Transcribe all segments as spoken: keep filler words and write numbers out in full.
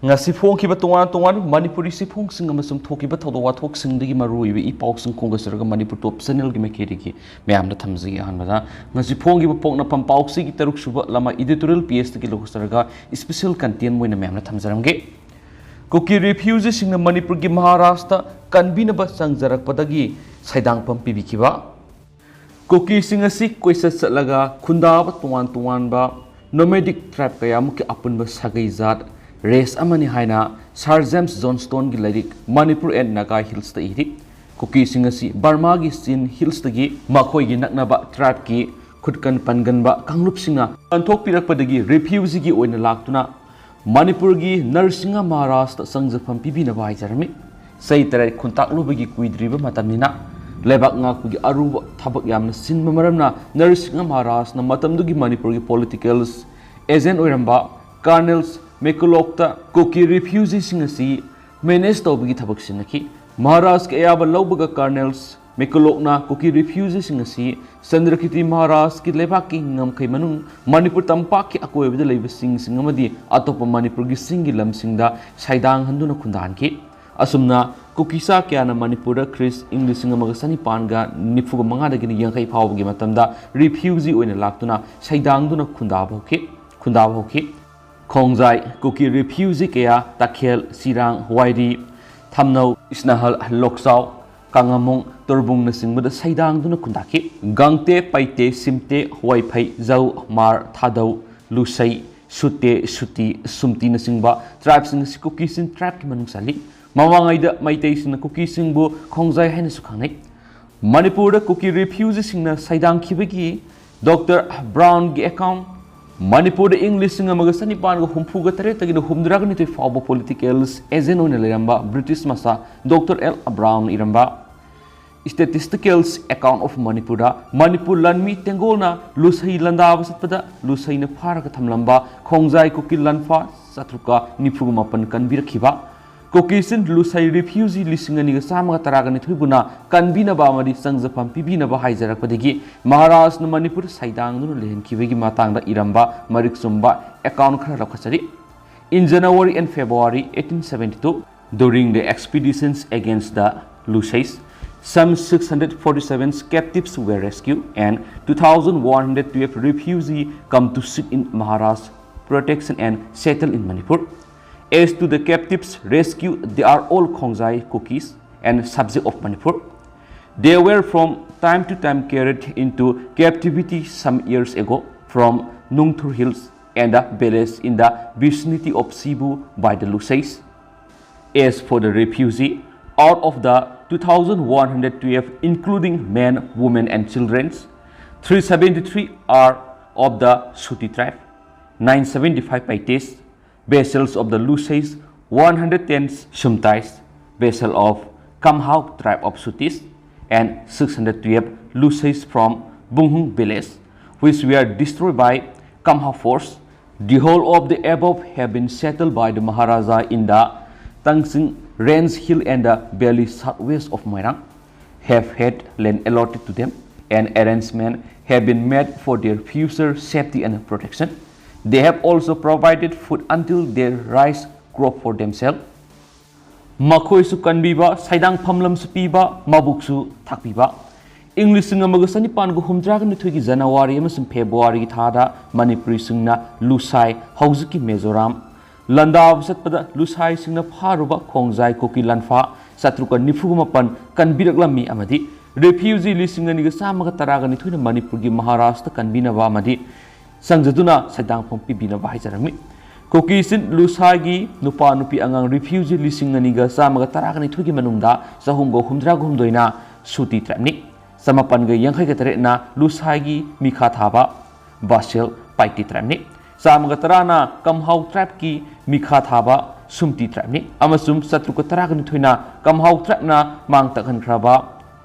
ꯉꯁꯤ ꯐꯣꯡꯈꯤꯕ ꯇꯣꯉꯥꯟ ꯇꯣꯉꯥꯟꯕ ꯃꯅꯤꯄꯨꯔꯤ ꯆꯦꯐꯣꯡꯁꯤꯡ ꯑꯃꯁꯨꯡ ꯊꯣꯛꯈꯤꯕ ꯊꯧꯗꯣꯛ ꯋꯥꯊꯣꯛꯁꯤꯡꯗꯒꯤ ꯃꯔꯨꯑꯣꯏꯕ ꯏ ꯄꯥꯎꯁꯤꯡ ꯈꯣꯝꯒꯠꯆꯔꯒ ꯃꯅꯤꯄꯨꯔ ꯇꯣꯞ ꯆꯦꯅꯦꯜꯒꯤ ꯃꯥꯏꯀꯩꯗꯒꯤ ꯃꯌꯥꯝꯗ ꯊꯝꯖꯒꯦ꯫ ꯑꯍꯥꯟꯕꯗ ꯉꯁꯤ ꯐꯣꯡꯈꯤꯕ ꯄꯣꯛꯅꯐꯝ ꯄꯥꯎꯆꯦꯒꯤ ꯇꯔꯨꯛ ꯁꯨꯕ ꯂꯃꯥꯏ editorial pageꯇꯒꯤ ꯂꯧꯊꯣꯛꯆꯔꯒ special content ꯑꯣꯏꯅ ꯃꯌꯥꯝꯗ ꯊꯝꯖꯔꯝꯒꯦ꯫ ꯀꯨꯀꯤ refugeeꯁꯤꯡꯅ ꯃꯅꯤꯄꯨꯔꯒꯤ ꯃꯍꯥꯔꯥꯖꯇ ꯀꯟꯕꯤꯅꯕ ꯆꯪꯖꯔꯛꯄꯗꯒꯤ ꯁꯩꯗꯥꯡꯐꯝ ꯄꯤꯕꯤꯈꯤꯕ꯫ ꯀꯨꯀꯤꯁꯤꯡ ꯑꯁꯤ ꯀꯣꯏꯆꯠ ꯆꯠꯂꯒ ꯈꯨꯟꯗꯥꯕ ꯇꯣꯉꯥꯟ ꯇꯣꯉꯥꯟꯕ nomadic tribe ꯀꯌꯥꯃꯨꯛꯀꯤ ꯑꯄꯨꯟꯕ ꯁꯥꯒꯩ ꯖꯥꯠ race ꯑꯃꯅꯤ ꯍꯥꯏꯅ Sir James Johnstonꯒꯤ ꯂꯥꯏꯔꯤꯛ Manipur and Naga Hillsꯇ ꯏꯔꯤ꯫ ꯀꯨꯀꯤꯁꯤꯡ ꯑꯁꯤ ꯕꯔꯃꯥꯒꯤ ꯆꯤꯟ hillsꯇꯒꯤ ꯃꯈꯣꯏꯒꯤ ꯅꯛꯅꯕ tribeꯀꯤ ꯈꯨꯠꯀꯟ ꯄꯟꯒꯟꯕ ꯀꯥꯡꯂꯨꯞꯁꯤꯡꯅ ꯀꯟꯊꯣꯛꯄꯤꯔꯛꯄꯗꯒꯤ refugeeꯒꯤ ꯑꯣꯏꯅ ꯂꯥꯛꯇꯨꯅ ꯃꯅꯤꯄꯨꯔꯒꯤ ꯅꯔꯁꯤꯡꯍ ꯃꯍꯥꯔꯥꯖꯇ ꯆꯪꯖꯐꯝ ꯄꯤꯕꯤꯅꯕ ꯍꯥꯏꯖꯔꯝꯃꯤ꯫ ꯆꯍꯤ ꯇꯔꯦꯠ ꯈꯨꯟꯇꯥꯛꯂꯨꯕꯒꯤ ꯀꯨꯏꯗ꯭ꯔꯤꯕ ꯃꯇꯝꯅꯤꯅ ꯂꯩꯕꯥꯛ ꯉꯥꯛꯄꯒꯤ ꯑꯔꯨꯕ ꯊꯕꯛ ꯌꯥꯝꯅ ꯆꯤꯟꯕ ꯃꯔꯝꯅ ꯅꯔꯁꯤꯡꯍ ꯃꯍꯥꯔꯥꯖꯅ ꯃꯇꯝꯗꯨꯒꯤ ꯃꯅꯤꯄꯨꯔꯒꯤ political agent ꯑꯣꯏꯔꯝꯕ Colonel McCullochꯇ ꯀꯨꯀꯤ refugeeꯁꯤꯡ ꯑꯁꯤ manage ꯇꯧꯕꯒꯤ ꯊꯕꯛ ꯁꯤꯟꯅꯈꯤ꯫ ꯃꯍꯥꯔꯥꯖꯀꯤ ꯑꯌꯥꯕ ꯂꯧꯕꯒ Colonel McCullochꯅ ꯀꯨꯀꯤ refugeeꯁꯤꯡ ꯑꯁꯤ ꯆꯟꯗ꯭ꯔꯀꯤꯔꯇꯤ ꯃꯍꯥꯔꯥꯖꯀꯤ ꯂꯩꯕꯥꯛꯀꯤ ꯉꯝꯈꯩ ꯃꯅꯨꯡ ꯃꯅꯤꯄꯨꯔ ꯇꯝꯄꯥꯛꯀꯤ ꯑꯀꯣꯏꯕꯗ ꯂꯩꯕ ꯆꯤꯡꯁꯤꯡ ꯑꯃꯗꯤ ꯑꯇꯣꯞꯄ ꯃꯅꯤꯄꯨꯔꯒꯤ ꯆꯤꯡꯒꯤ ꯂꯝꯁꯤꯡꯗ ꯁꯩꯗꯥꯡꯍꯟꯗꯨꯅ ꯈꯨꯟꯗꯥꯍꯟꯈꯤ꯫ ꯑꯁꯨꯝꯅ ꯀꯨꯀꯤ ꯆꯥ ꯀꯌꯥꯅ ꯃꯅꯤꯄꯨꯔꯗ ꯈ꯭ꯔꯤꯁ ꯏꯪ ꯂꯤꯁꯤꯡ ꯑꯃꯒ ꯆꯅꯤꯄꯥꯟꯒ ꯅꯤꯐꯨꯒ ꯃꯉꯥꯗꯒꯤꯅ ꯌꯥꯡꯈꯩ ꯐꯥꯎꯕꯒꯤ ꯃꯇꯝꯗ refugee ꯑꯣꯏꯅ ꯂꯥꯛꯇꯨꯅ ꯁꯩꯗꯥꯡꯗꯨꯅ ꯈꯨꯟꯗꯥꯕ ꯍꯧꯈꯤ꯫ ꯈꯨꯟꯗꯥꯕ ꯍꯧꯈꯤ꯫ ꯈꯣꯡꯖꯥꯏ ꯀꯨꯀꯤ refugee ꯀꯌꯥ ꯇꯈꯦꯜ, ꯆꯤꯔꯥꯡ, ꯋꯥꯏꯔꯤ, ꯊꯝꯅꯧ, ꯏꯁꯅꯍꯜ, ꯂꯣꯛꯆꯥꯎ, ꯀꯥꯉꯥꯃꯣꯡ, ꯇꯣꯔꯕꯨꯡꯅꯆꯤꯡꯕꯗ ꯁꯩꯗꯥꯡꯗꯨꯅ ꯈꯨꯟꯗꯥꯈꯤ꯫ ꯒꯥꯡꯇꯦ, ꯄꯥꯏꯇꯦ, ꯁꯤꯝꯇꯦ, ꯋꯥꯏꯐꯩ, ꯖꯧ, ꯃꯥꯔ, ꯊꯥꯗꯧ, ꯂꯨꯁꯩ, ꯁꯨꯇꯦ, ꯁꯨꯇꯤ, ꯁꯨꯝꯇꯤꯅꯆꯤꯡꯕ tribeꯁꯤꯡ ꯑꯁꯤ ꯀꯨꯀꯤꯁꯤꯡ tribeꯀꯤ ꯃꯅꯨꯡ ꯆꯜꯂꯤ꯫ ꯃꯃꯥꯡꯉꯩꯗ ꯃꯩꯇꯩꯁꯤꯡꯅ ꯀꯨꯀꯤꯁꯤꯡꯕꯨ ꯈꯣꯡꯖꯥꯏ ꯍꯥꯏꯅꯁꯨ ꯈꯪꯅꯩ꯫ ꯃꯅꯤꯄꯨꯔꯗ ꯀꯨꯀꯤ refugeeꯁꯤꯡꯅ ꯁꯩꯗꯥꯡꯈꯤꯕꯒꯤ Doctor Brownꯒꯤ account, ꯃꯅꯤꯄꯨꯔꯗ ꯏꯪ ꯂꯤꯁꯤꯡ ꯑꯃꯒ ꯆꯅꯤꯄꯥꯟꯒ ꯍꯨꯝꯐꯨꯒ ꯇꯔꯦꯠꯇꯒꯤꯅ ꯍꯨꯝꯗ꯭ꯔꯥꯒ ꯅꯤꯊꯣꯏ ꯐꯥꯎꯕ political agent ꯑꯣꯏꯅ ꯂꯩꯔꯝꯕ British ꯃꯆꯥ Doctor L Brown ꯏꯔꯝꯕ Statistical Account of Manipurꯗ ꯃꯅꯤꯄꯨꯔ ꯂꯥꯟꯃꯤ ꯇꯦꯡꯒꯣꯜꯅ ꯂꯨꯁꯩ ꯂꯥꯟꯗꯥꯕ ꯆꯠꯄꯗ ꯂꯨꯁꯩꯅ ꯐꯥꯔꯒ ꯊꯝꯂꯝꯕ ꯈꯣꯡꯖꯥꯏ ꯀꯨꯀꯤ ꯂꯥꯟꯐꯥ ꯆꯥꯇ꯭ꯔꯨꯛꯀ ꯅꯤꯐꯨꯒ ꯃꯥꯄꯟ ꯀꯟꯕꯤꯔꯛꯈꯤꯕ꯫ ꯀꯨꯀꯤꯁꯤꯡ ꯂꯨꯁꯩ refugee ꯂꯤꯁꯤꯡ ꯑꯅꯤꯒ ꯆꯥꯝꯃꯒ ꯇꯔꯥꯒ ꯅꯤꯊꯣꯏꯕꯨꯅ ꯀꯟꯕꯤꯅꯕ ꯑꯃꯗꯤ ꯆꯪꯖꯐꯝ ꯄꯤꯕꯤꯅꯕ ꯍꯥꯏꯖꯔꯛꯄꯗꯒꯤ ꯃꯍꯥꯔꯥꯖꯅ ꯃꯅꯤꯄꯨꯔ ꯁꯩꯗꯥꯡꯗꯨꯅ ꯂꯩꯍꯟꯈꯤꯕꯒꯤ ꯃꯇꯥꯡꯗ ꯏꯔꯝꯕ ꯃꯔꯤꯛ ꯆꯨꯝꯕ account ꯈꯔ ꯂꯧꯈꯠꯆꯔꯤ꯫ In January and February eighteen seventy-two, during the expeditions against the Lushais, some six hundred forty-seven captives were rescued and two thousand one hundred twelve refugees come to seek in Maharaj protection and settle in Manipur. As to the captives rescued, they are all Khongjai Kukis and subject of Manipur. They were from time to time carried into captivity some years ago from Nungthur Hills and a village in the vicinity of Sibu by the Lushais. As for the refugee, out of the two thousand one hundred twelve, including men, women, and children, three seventy-three are of the Suti tribe, nine seventy-five Paites, vassals of the Lushais, one hundred ten Sumtais, vassal of Kamhau tribe of Sutis, and six hundred twelve Lushais from Bunghung village, which were destroyed by Kamhau force. The whole of the above have been settled by the Maharaja in the Tangsing Range Hill and the valley southwest of Moirang, have had land allotted to them, and arrangements have been made for their future safety and protection. They have also provided food until their rice crop for themselves. ꯃꯈꯣꯏꯁꯨ ꯀꯟꯕꯤꯕ, ꯁꯩꯗꯥꯡ ꯐꯝꯂꯝꯁꯨ ꯄꯤꯕ, ꯃꯕꯨꯛꯁꯨ ꯊꯥꯛꯄꯤꯕ꯫ ꯏꯪ ꯂꯤꯁꯤꯡ ꯑꯃꯒ ꯆꯅꯤꯄꯥꯟꯒ ꯍꯨꯝꯗ꯭ꯔꯥꯒ ꯅꯤꯊꯣꯏꯒꯤ ꯖꯅꯋꯥꯔꯤ ꯑꯃꯁꯨꯡ ꯐꯦꯕ꯭ꯔꯨꯋꯥꯔꯤꯒꯤ ꯊꯥꯗ ꯃꯅꯤꯄꯨꯔꯤꯁꯤꯡꯅ ꯂꯨꯁꯥꯏ, ꯍꯧꯖꯤꯛꯀꯤ ꯃꯤꯖꯣꯔꯥꯝ, ꯂꯥꯟꯗꯥꯕ ꯆꯠꯄꯗ ꯂꯨꯁꯥꯏꯁꯤꯡꯅ ꯐꯥꯔꯨꯕ ꯈꯣꯡꯖꯥꯏ ꯀꯨꯀꯤ ꯂꯥꯟꯐꯥ ꯆꯥꯇ꯭ꯔꯨꯛꯀ ꯅꯤꯐꯨꯒ ꯃꯥꯄꯟ ꯀꯟꯕꯤꯔꯛꯂꯝꯃꯤ ꯑꯃꯗꯤ refugee ꯂꯤꯁꯤꯡ ꯑꯅꯤꯒ ꯆꯥꯝꯃꯒ ꯇꯔꯥꯒ ꯅꯤꯊꯣꯏꯅ ꯃꯅꯤꯄꯨꯔꯒꯤ ꯃꯍꯥꯔꯥꯁꯇ꯭ꯔ ꯀꯟꯕꯤꯅꯕ ꯑꯃꯗꯤ ꯆꯪꯖꯗꯨꯅ ꯁꯩꯗꯥꯡꯐꯝ ꯄꯤꯕꯤꯅꯕ ꯍꯥꯏꯖꯔꯝꯃꯤ꯫ ꯀꯨꯀꯤꯁꯤꯡ ꯂꯨꯁꯥꯏꯒꯤ ꯅꯨꯄꯥ ꯅꯨꯄꯤ ꯑꯉꯥꯡ refugee ꯂꯤꯁꯤꯡ ꯑꯅꯤꯒ ꯆꯥꯝꯃꯒ ꯇꯔꯥꯒ ꯅꯤꯊꯣꯏꯒꯤ ꯃꯅꯨꯡꯗ ꯆꯍꯨꯝꯒ ꯍꯨꯝꯗ꯭ꯔꯥꯒ ꯍꯨꯝꯗꯣꯏꯅ ꯁꯨꯇꯤ tribeꯅꯤ꯫ ꯆꯃꯥꯄꯟꯒ ꯌꯥꯡꯈꯩꯒ ꯇꯔꯦꯠꯅ ꯂꯨꯁꯥꯏꯒꯤ ꯃꯤꯈꯥ ꯊꯥꯕ vassal Paite tribeꯅꯤ꯫ ꯆꯥꯝꯃꯒ ꯇꯔꯥꯅ ꯀꯝꯍꯥꯎ tribeꯀꯤ ꯃꯤꯈꯥ ꯊꯥꯕ ꯁꯨꯝꯇꯤ tribeꯅꯤ꯫ ꯑꯃꯁꯨꯡ ꯆꯥꯇ꯭ꯔꯨꯛꯀ ꯇꯔꯥꯒ ꯅꯤꯊꯣꯏꯅ ꯀꯝꯍꯥꯎ tribeꯅ ꯃꯥꯡ ꯇꯥꯛꯍꯟꯈ꯭ꯔꯕ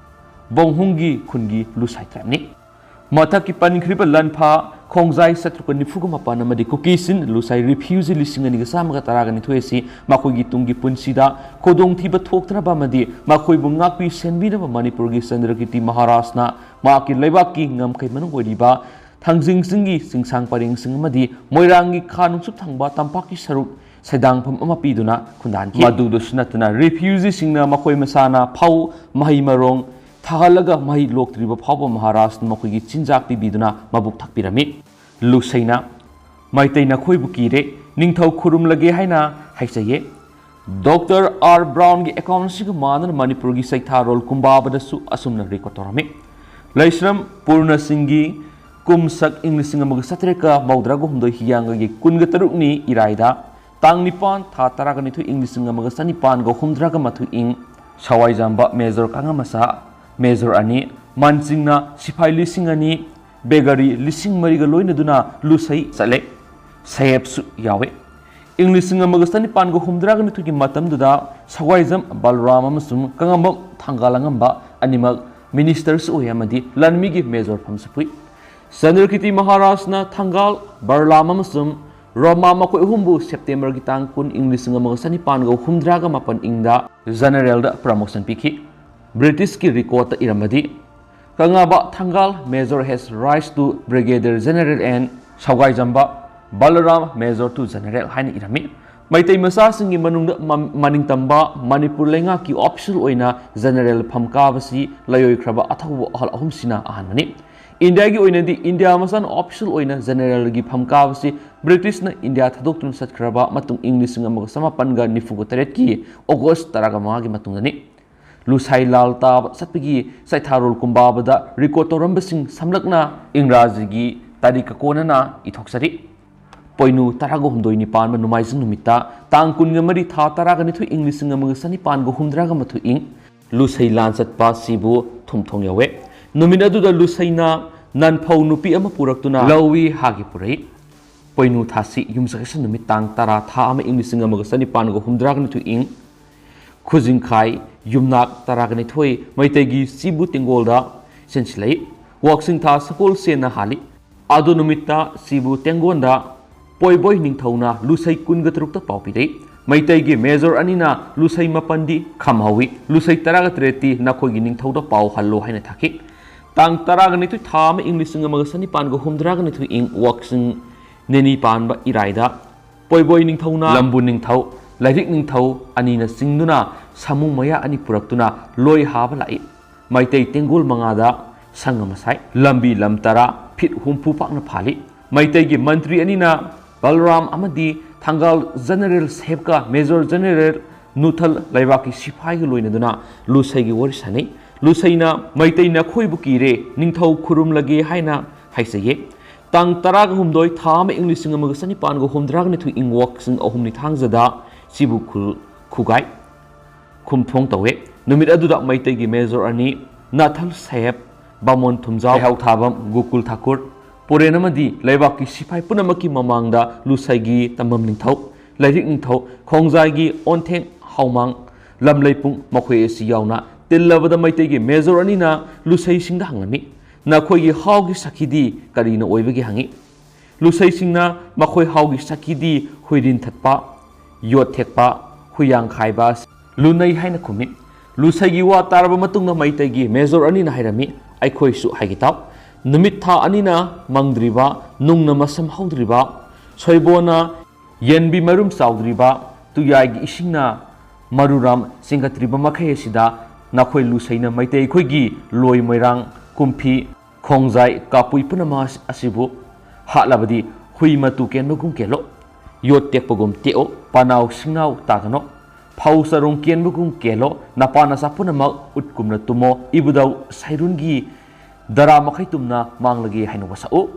ꯕꯣꯡꯍꯨꯡꯒꯤ ꯈꯨꯟꯒꯤ ꯂꯨꯁꯥꯏ tribeꯅꯤ꯫ ꯃꯊꯛꯀꯤ ꯄꯟꯈ꯭ꯔꯤꯕ ꯂꯟꯐꯥ, ꯈꯣꯡꯖꯥꯏ ꯆꯥꯇ꯭ꯔꯨꯛꯀ ꯅꯤꯐꯨꯒ ꯃꯥꯄꯟ ꯑꯃꯗꯤ ꯀꯨꯀꯤꯁꯤꯡ ꯂꯨꯁꯥꯏ refugee ꯂꯤꯁꯤꯡ ꯑꯅꯤꯒ ꯆꯥꯝꯃꯒ ꯇꯔꯥꯒ ꯅꯤꯊꯣꯏ ꯑꯁꯤ ꯃꯈꯣꯏꯒꯤ ꯇꯨꯡꯒꯤ ꯄꯨꯟꯁꯤꯗ ꯈꯨꯗꯣꯡꯊꯤꯕ ꯊꯣꯛꯇꯅꯕ ꯑꯃꯗꯤ ꯃꯈꯣꯏꯕꯨ ꯉꯥꯛꯄꯤ ꯁꯦꯟꯕꯤꯅꯕ ꯃꯅꯤꯄꯨꯔꯒꯤ ꯆꯟꯗ꯭ꯔꯀꯤꯔꯇꯤ ꯃꯍꯥꯔꯥꯖꯅ ꯃꯍꯥꯛꯀꯤ ꯂꯩꯕꯥꯛꯀꯤ ꯉꯝꯈꯩ ꯃꯅꯨꯡ ꯑꯣꯏꯔꯤꯕ ꯊꯥꯡꯖꯤꯡ ꯆꯤꯡꯒꯤ ꯆꯤꯡꯁꯥꯡ ꯄꯔꯦꯡꯁꯤꯡ ꯑꯃꯗꯤ ꯃꯣꯏꯔꯥꯡꯒꯤ ꯈꯥ ꯅꯣꯡꯆꯨꯞ ꯊꯪꯕ ꯇꯝꯄꯥꯛꯀꯤ ꯁꯔꯨꯛ ꯁꯩꯗꯥꯡꯐꯝ ꯑꯃ ꯄꯤꯗꯨꯅ ꯈꯨꯟꯗꯥꯟꯈꯤ꯫ ꯃꯗꯨꯗꯁꯨ ꯅꯠꯇꯅ, ꯔꯤꯐ꯭ꯌꯨꯖꯤꯁꯤꯡꯅ ꯃꯈꯣꯏ ꯃꯁꯥꯅ ꯐꯧ, ꯃꯍꯩ ꯃꯔꯣꯡ ꯊꯥꯍꯜꯂꯒ ꯃꯍꯩ ꯂꯣꯛꯇ꯭ꯔꯤꯕ ꯐꯥꯎꯕ ꯃꯍꯥꯔꯥꯖꯅ ꯃꯈꯣꯏꯒꯤ ꯆꯤꯟꯖꯥꯛ ꯄꯤꯕꯤꯗꯨꯅ ꯃꯕꯨꯛ ꯊꯛꯄꯤꯔꯝꯃꯤ꯫ ꯂꯨꯁꯩꯅ, "ꯃꯩꯇꯩ ꯅꯈꯣꯏꯕꯨ ꯀꯤꯔꯦ, ꯅꯤꯡꯊꯧ ꯈꯨꯔꯨꯝꯂꯒꯦ ꯍꯥꯏꯅ ꯍꯥꯏꯖꯩꯌꯦ"꯫ ꯗꯣꯛꯇꯔ ꯑꯥꯔ ꯕ꯭ꯔꯥꯎꯟꯒꯤ ꯑꯦꯀꯥꯎꯟꯁꯤꯒ ꯃꯥꯟꯅꯅ ꯃꯅꯤꯄꯨꯔꯒꯤ ꯆꯩꯊꯥꯔꯣꯜ ꯀꯨꯝꯕꯥꯕꯗꯁꯨ ꯑꯁꯨꯝꯅ ꯔꯦꯀꯣꯔꯗ ꯇꯧꯔꯝꯃꯤ꯫ ꯂꯩꯁ꯭ꯔꯝ ꯄꯨꯔꯅ ꯁꯤꯡꯒꯤ ꯀꯨꯝꯁꯛ ꯏꯪ ꯂꯤꯁꯤꯡ ꯑꯃꯒ ꯆꯥꯇ꯭ꯔꯦꯠꯀ ꯃꯧꯗ꯭ꯔꯥꯒ ꯍꯨꯝꯗꯣꯏ ꯍꯤꯌꯥꯡꯒꯩꯒꯤ ꯀꯨꯟꯒ ꯇꯔꯨꯛꯅꯤ ꯏꯔꯥꯏꯗ, ꯇꯥꯡ ꯅꯤꯄꯥꯟ ꯊꯥ ꯇꯔꯥꯒ ꯅꯤꯊꯣꯏ ꯏꯪ ꯂꯤꯁꯤꯡ ꯑꯃꯒ ꯆꯅꯤꯄꯥꯟꯒ ꯍꯨꯝꯗ꯭ꯔꯥꯒ ꯃꯥꯊꯣꯏ ꯏꯪ꯫ ꯁꯋꯥꯏꯖꯥꯝꯕ ꯃꯦꯖꯣꯔ ꯀꯥꯉꯥꯃꯆꯥ, ꯃꯦꯖꯣꯔ ꯑꯅꯤ, ꯃꯥꯟꯆꯤꯡꯅ ꯁꯤꯐꯥꯏ ꯂꯤꯁꯤꯡ ꯑꯅꯤ, ꯕꯦꯒꯔꯤ ꯂꯤꯁꯤꯡ ꯃꯔꯤꯒ ꯂꯣꯏꯅꯗꯨꯅ ꯂꯨꯁꯩ ꯆꯠꯂꯦ꯫ ꯁꯍꯦꯕꯁꯨ ꯌꯥꯎꯋꯦ꯫ ꯏꯪ ꯂꯤꯁꯤꯡ ꯑꯃꯒ ꯆꯅꯤꯄꯥꯟꯒ ꯍꯨꯝꯗ꯭ꯔꯥꯒ ꯅꯤꯊꯣꯏꯒꯤ ꯃꯇꯝꯗꯨꯗ ꯁꯋꯥꯏꯖꯝ ꯕꯂꯔꯥꯝ ꯑꯃꯁꯨꯡ ꯀꯉꯝꯕꯝ ꯊꯪꯒꯥꯜ ꯑꯉꯝꯕ ꯑꯅꯤꯃꯛ ꯃꯤꯅꯤꯁꯇꯔꯁꯨ ꯑꯣꯏ ꯑꯃꯗꯤ ꯂꯥꯟꯃꯤꯒꯤ ꯃꯦꯖꯣꯔ ꯐꯝꯁꯨ ꯄꯨꯏ꯫ ꯆꯟꯗ꯭ꯔꯀꯤꯇꯤ ꯃꯍꯥꯔꯥꯖꯅ ꯊꯪꯒꯥꯜ, ꯕꯂꯔꯥꯝ ꯑꯃꯁꯨꯡ ꯔꯣꯃꯥ ꯃꯈꯣꯏ ꯑꯍꯨꯝꯕꯨ ꯁꯦꯞꯇꯦꯝꯕꯔꯒꯤ ꯇꯥꯡ ꯀꯨꯟ ꯏꯪ ꯂꯤꯁꯤꯡ ꯑꯃꯒ ꯆꯅꯤꯄꯥꯟꯒ ꯍꯨꯝꯗ꯭ꯔꯥꯒ ꯃꯥꯄꯟ ꯏꯪꯗ ꯖꯦꯅꯔꯦꯜꯗ ꯄ꯭ꯔꯃꯣꯁꯟ ꯄꯤꯈꯤ꯫ ꯕ꯭ꯔꯤꯇꯤꯁꯀꯤ ꯔꯦꯀꯣꯔꯗꯇ ꯏꯔꯝꯕꯗꯤ, "ꯀꯉꯥꯕ ꯊꯪꯒꯥꯜ Major has rise to Brigadier General and ꯁꯧꯒꯥꯏꯖꯝꯕ ꯕꯂꯔꯥꯝ Major to General" ꯍꯥꯏꯅ ꯏꯔꯝꯃꯤ꯫ ꯃꯩꯇꯩ ꯃꯆꯥꯁꯤꯡꯒꯤ ꯃꯅꯨꯡꯗ ꯃ-, ꯃꯅꯤꯡꯇꯝꯕ ꯃꯅꯤꯄꯨꯔ ꯂꯩꯉꯥꯛꯀꯤ ꯑꯣꯐꯤꯁꯤꯌꯦꯜ ꯑꯣꯏꯅ ꯖꯦꯅꯔꯦꯜ ꯐꯝ ꯀꯥꯕꯁꯤ ꯂꯥꯏꯑꯣꯏꯈ꯭ꯔꯕ ꯑꯊꯧꯕ ꯑꯍꯜ ꯑꯍꯨꯝꯁꯤꯅ ꯑꯍꯥꯟꯕꯅꯤ꯫ ꯏꯟꯗꯤꯌꯥꯒꯤ ꯑꯣꯏꯅꯗꯤ ꯏꯟꯗꯤꯌꯥ ꯃꯆꯥꯅ ꯑꯣꯐꯤꯁꯤꯌꯦꯜ ꯑꯣꯏꯅ ꯖꯦꯅꯔꯦꯜꯒꯤ ꯐꯝ ꯀꯥꯕꯁꯤ ꯕ꯭ꯔꯤꯇꯤꯁꯅ ꯏꯟꯗꯤꯌꯥ ꯊꯥꯗꯣꯛꯇꯨꯅ ꯆꯠꯈ꯭ꯔꯕ ꯃꯇꯨꯡ ꯏꯪ ꯂꯤꯁꯤꯡ ꯑꯃꯒ ꯆꯃꯥꯄꯟꯒ ꯅꯤꯐꯨꯒ ꯇꯔꯦꯠꯀꯤ ꯑꯣꯒꯁ ꯇꯔꯥꯒ ꯃꯉꯥꯒꯤ ꯃꯇꯨꯡꯗꯅꯤ꯫ ꯂꯨꯁꯥꯏ ꯂꯥꯜ ꯇꯥꯕ ꯆꯠꯄꯒꯤ ꯆꯩꯊꯥꯔꯣꯜ ꯀꯨꯝꯕꯥꯕꯗ ꯔꯦꯀꯣꯔꯗ ꯇꯧꯔꯝꯕꯁꯤꯡ ꯁꯝꯂꯞꯅ ꯏꯪꯒ꯭ꯔꯥꯖꯤꯒꯤ ꯇꯥꯔꯤꯛꯀ ꯀꯣꯟꯅꯅ ꯏꯊꯣꯛꯆꯔꯤ꯫ ꯄꯣꯏꯅꯨ ꯇꯔꯥꯒ ꯍꯨꯝꯗꯣꯏ ꯅꯤꯄꯥꯟꯕ ꯅꯣꯡꯃꯥꯏꯖꯤꯡ ꯅꯨꯃꯤꯠꯇ, ꯇꯥꯡ ꯀꯨꯟꯒ ꯃꯔꯤ ꯊꯥ ꯇꯔꯥꯒ ꯅꯤꯊꯣꯏ ꯏꯪ ꯂꯤꯁꯤꯡ ꯑꯃꯒ ꯆꯅꯤꯄꯥꯟꯒ ꯍꯨꯝꯗ꯭ꯔꯥꯒ ꯃꯥꯊꯣꯏ ꯏꯪ꯫ ꯂꯨꯁꯩ ꯂꯥꯟ ꯆꯠꯄ ꯁꯤꯕꯨ ꯊꯨꯝꯊꯣꯡ ꯌꯧꯋꯦ꯫ ꯅꯨꯃꯤꯠ ꯑꯗꯨꯗ ꯂꯨꯁꯩꯅ ꯅꯟꯐꯧ ꯅꯨꯄꯤ ꯑꯃ ꯄꯨꯔꯛꯇꯨꯅ ꯂꯧꯏ ꯍꯥꯒꯤ ꯄꯨꯔꯛꯏ꯫ ꯄꯣꯏꯅꯨ ꯊꯥꯁꯤ ꯌꯨꯝꯁꯀꯩꯁ ꯅꯨꯃꯤꯠ ꯇꯥꯡ ꯇꯔꯥ ꯊꯥ ꯑꯃ ꯏꯪ ꯂꯤꯁꯤꯡ ꯑꯃꯒ ꯆꯅꯤꯄꯥꯟꯒ ꯍꯨꯝꯗ꯭ꯔꯥꯒ ꯅꯤꯊꯣꯏ ꯏꯪ꯫ ꯈꯨꯖꯤꯡꯈꯥꯏ ꯌꯨꯝꯅꯥꯛ ꯇꯔꯥꯒ ꯅꯤꯊꯣꯏ ꯃꯩꯇꯩꯒꯤ ꯁꯤꯕꯨ ꯇꯦꯡꯒꯣꯜꯗ ꯆꯦꯟꯁꯤꯜꯂꯛꯏ꯫ ꯋꯥꯛꯆꯤꯡ ꯊꯥ ꯁꯒꯣꯜꯁꯦꯟꯅ ꯍꯥꯜꯂꯤ꯫ ꯑꯗꯨ ꯅꯨꯃꯤꯠꯇ ꯁꯤꯕꯨ ꯇꯦꯡꯒꯣꯟꯗ ꯄꯣꯏꯕꯣꯏ ꯅꯤꯡꯊꯧꯅ ꯂꯨꯁꯩ ꯀꯨꯟꯒ ꯇꯔꯨꯛꯇ ꯄꯥꯎ ꯄꯤꯔꯛꯏ꯫ ꯃꯩꯇꯩꯒꯤ ꯃꯦꯖꯣꯔ ꯑꯅꯤꯅ ꯂꯨꯁꯩ ꯃꯥꯄꯟꯗꯤ ꯈꯝꯍꯧꯏ, ꯂꯨꯁꯩ ꯇꯔꯥꯒ ꯇꯔꯦꯠꯇꯤ ꯅꯈꯣꯏꯒꯤ ꯅꯤꯡꯊꯧꯗ ꯄꯥꯎ ꯍꯜꯂꯣ ꯍꯥꯏꯅ ꯊꯥꯈꯤ꯫ ꯇꯥꯡ ꯇꯔꯥꯒ ꯅꯤꯊꯣꯏ ꯊꯥ ꯑꯃ ꯏꯪ ꯂꯤꯁꯤꯡ ꯑꯃꯒ ꯆꯅꯤꯄꯥꯟꯒ ꯍꯨꯝꯗ꯭ꯔꯥꯒ ꯅꯤꯊꯣꯏ ꯏꯪ ꯋꯥꯛꯆꯤꯡ ꯅꯤꯅꯤ ꯄꯥꯟꯕ ꯏꯔꯥꯏꯗ ꯄꯣꯏꯕꯣꯏ ꯅꯤꯡꯊꯧꯅ ꯂꯝꯕꯨ ꯅꯤꯡꯊꯧ, ꯂꯥꯏꯔꯤꯛ ꯅꯤꯡꯊꯧ ꯑꯅꯤꯅ ꯆꯤꯡꯗꯨꯅ ꯁꯥꯃꯨ ꯃꯌꯥ ꯑꯅꯤ ꯄꯨꯔꯛꯇꯨꯅ ꯂꯣꯏ ꯍꯥꯕ ꯂꯥꯛꯏ꯫ ꯃꯩꯇꯩ ꯇꯦꯡꯒꯣꯜ ꯃꯉꯥꯗ ꯁꯪ ꯑꯃ ꯁꯥꯏ꯫ ꯂꯝꯕꯤ ꯂꯝ ꯇꯔꯥ ꯐꯤꯠ ꯍꯨꯝꯐꯨ ꯄꯥꯛꯅ ꯐꯥꯜꯂꯤ꯫ ꯃꯩꯇꯩꯒꯤ ꯃꯟꯇ꯭ꯔꯤ ꯑꯅꯤꯅ ꯕꯜꯔꯥꯝ ꯑꯃꯗꯤ ꯊꯪꯒꯥꯜ ꯖꯦꯅꯔꯦꯜ ꯁꯦꯞꯀ ꯃꯦꯖꯣꯔ ꯖꯦꯅꯔꯦꯜ ꯅꯨꯊꯜ ꯂꯩꯕꯥꯛꯀꯤ ꯁꯤꯐꯥꯏꯒ ꯂꯣꯏꯅꯗꯨꯅ ꯂꯨꯁꯩꯒꯤ ꯋꯥꯔꯤ ꯁꯥꯅꯩ꯫ ꯂꯨꯁꯩꯅ ꯃꯩꯇꯩ ꯅꯈꯣꯏꯕꯨ ꯀꯤꯔꯦ, ꯅꯤꯡꯊꯧ ꯈꯨꯔꯨꯝꯂꯒꯦ ꯍꯥꯏꯅ ꯍꯥꯏꯖꯩꯌꯦ꯫ ꯇꯥꯡ ꯇꯔꯥꯒ ꯍꯨꯝꯗꯣꯏ ꯊꯥ ꯑꯃ ꯏꯪ ꯂꯤꯁꯤꯡ ꯑꯃꯒ ꯆꯅꯤꯄꯥꯟꯒ ꯍꯨꯝꯗ꯭ꯔꯥꯒ ꯅꯤꯊꯣꯏ ꯏꯪ ꯋꯥꯛꯆꯤꯡ ꯑꯍꯨꯝꯅꯤ ꯊꯥꯡꯖꯗ ꯁꯤꯕꯨ ꯈꯨꯜ ꯈꯨꯒꯥꯏ ꯈꯨꯝꯊꯣꯡ ꯇꯧꯋꯦ꯫ ꯅꯨꯃꯤꯠ ꯑꯗꯨꯗ ꯃꯩꯇꯩꯒꯤ ꯃꯦꯖꯣꯔ ꯑꯅꯤ, ꯅꯥꯊꯜ ꯁꯥꯍꯦꯕ, ꯕꯥꯃꯣꯟ ꯊꯨꯝꯖꯥꯎ, ꯂꯩꯍꯥꯎ ꯊꯥꯕꯝ, ꯒꯣꯀꯨꯜ ꯊꯥꯀꯨꯔ, ꯄꯨꯔꯦꯟ ꯑꯃꯗꯤ ꯂꯩꯕꯥꯛꯀꯤ ꯁꯤꯐꯥꯏ ꯄꯨꯝꯅꯃꯛꯀꯤ ꯃꯃꯥꯡꯗ ꯂꯨꯁꯩꯒꯤ ꯇꯝꯕꯝ ꯅꯤꯡꯊꯧ, ꯂꯥꯏꯔꯤꯛ ꯅꯤꯡꯊꯧ, ꯈꯣꯡꯖꯥꯏꯒꯤ ꯑꯣꯟꯊꯦꯡ ꯍꯥꯎꯃꯥꯡ, ꯂꯝꯂꯩꯄꯨꯡ ꯃꯈꯣꯏ ꯑꯁꯤ ꯌꯥꯎꯅ ꯇꯤꯜꯂꯕꯗ ꯃꯩꯇꯩꯒꯤ ꯃꯦꯖꯣꯔ ꯑꯅꯤꯅ ꯂꯨꯁꯩꯁꯤꯡꯗ ꯍꯪꯂꯝꯃꯤ, "ꯅꯈꯣꯏꯒꯤ ꯍꯥꯎꯒꯤ ꯁꯥꯈꯤꯗꯤ ꯀꯔꯤꯅ ꯑꯣꯏꯕꯒꯦ?" ꯍꯪꯉꯤ꯫ ꯂꯨꯁꯩꯁꯤꯡꯅ ꯃꯈꯣꯏ ꯍꯥꯎꯒꯤ ꯁꯥꯈꯤꯗꯤ ꯍꯨꯏꯔꯤꯟ ꯊꯠꯄ, ꯌꯣꯠ ꯊꯦꯛꯄ, ꯍꯨꯏꯌꯥꯡ ꯈꯥꯏꯕ, ꯂꯨꯅꯩ ꯍꯥꯏꯅ ꯈꯨꯝꯃꯤ꯫ ꯂꯨꯁꯩꯒꯤ ꯋꯥ ꯇꯥꯔꯕ ꯃꯇꯨꯡꯗ ꯃꯩꯇꯩꯒꯤ ꯃꯦꯖꯣꯔ ꯑꯅꯤꯅ ꯍꯥꯏꯔꯝꯃꯤ, "ꯑꯩꯈꯣꯏꯁꯨ ꯍꯥꯏꯒꯦ ꯇꯥꯎ꯫ ꯅꯨꯃꯤꯠ ꯊꯥ ꯑꯅꯤꯅ ꯃꯪꯗ꯭ꯔꯤꯕ, ꯅꯨꯡꯅ ꯃꯁꯝ ꯍꯧꯗ꯭ꯔꯤꯕ, ꯁꯣꯏꯕꯣꯅ ꯌꯦꯟꯕꯤ ꯃꯔꯨꯝ ꯆꯥꯎꯗ꯭ꯔꯤꯕ, ꯇꯨꯌꯥꯏꯒꯤ ꯏꯁꯤꯡꯅ ꯃꯔꯨꯔꯥꯝ ꯆꯤꯡꯈꯠꯇ꯭ꯔꯤꯕ ꯃꯈꯩ ꯑꯁꯤꯗ ꯅꯈꯣꯏ ꯂꯨꯁꯩꯅ ꯃꯩꯇꯩ ꯑꯩꯈꯣꯏꯒꯤ ꯂꯣꯏ ꯃꯣꯏꯔꯥꯡ, ꯀꯨꯝꯐꯤ, ꯈꯣꯡꯖꯥꯏ, ꯀꯥꯄꯨꯏ ꯄꯨꯝꯅꯃꯛ ꯑꯁꯤꯕꯨ ꯍꯥꯠꯂꯕꯗꯤ ꯍꯨꯏ ꯃꯇꯨ ꯀꯦꯟꯕꯒꯨꯝ ꯀꯦꯜꯂꯣ, ꯌꯣꯠ ꯇꯦꯛꯄꯒꯨꯝ ꯇꯦꯛꯑꯣ, ꯄꯅꯥꯎ ꯁꯤꯡꯅꯥꯎ ꯇꯥꯒꯅꯣ, ꯐꯧ ꯆꯔꯣꯡ ꯀꯦꯟꯕꯒꯨꯝ ꯀꯦꯜꯂꯣ, ꯅꯄꯥ ꯅꯆꯥ ꯄꯨꯝꯅꯃꯛ ꯎꯠꯀꯨꯝꯅ ꯇꯨꯝꯃꯣ, ꯏꯕꯨꯙꯧ ꯁꯩꯔꯨꯟꯒꯤ ꯗꯔꯥ ꯃꯈꯩ ꯇꯨꯝꯅ ꯃꯥꯡꯂꯒꯦ" ꯍꯥꯏꯅ ꯋꯥꯁꯛꯎ꯫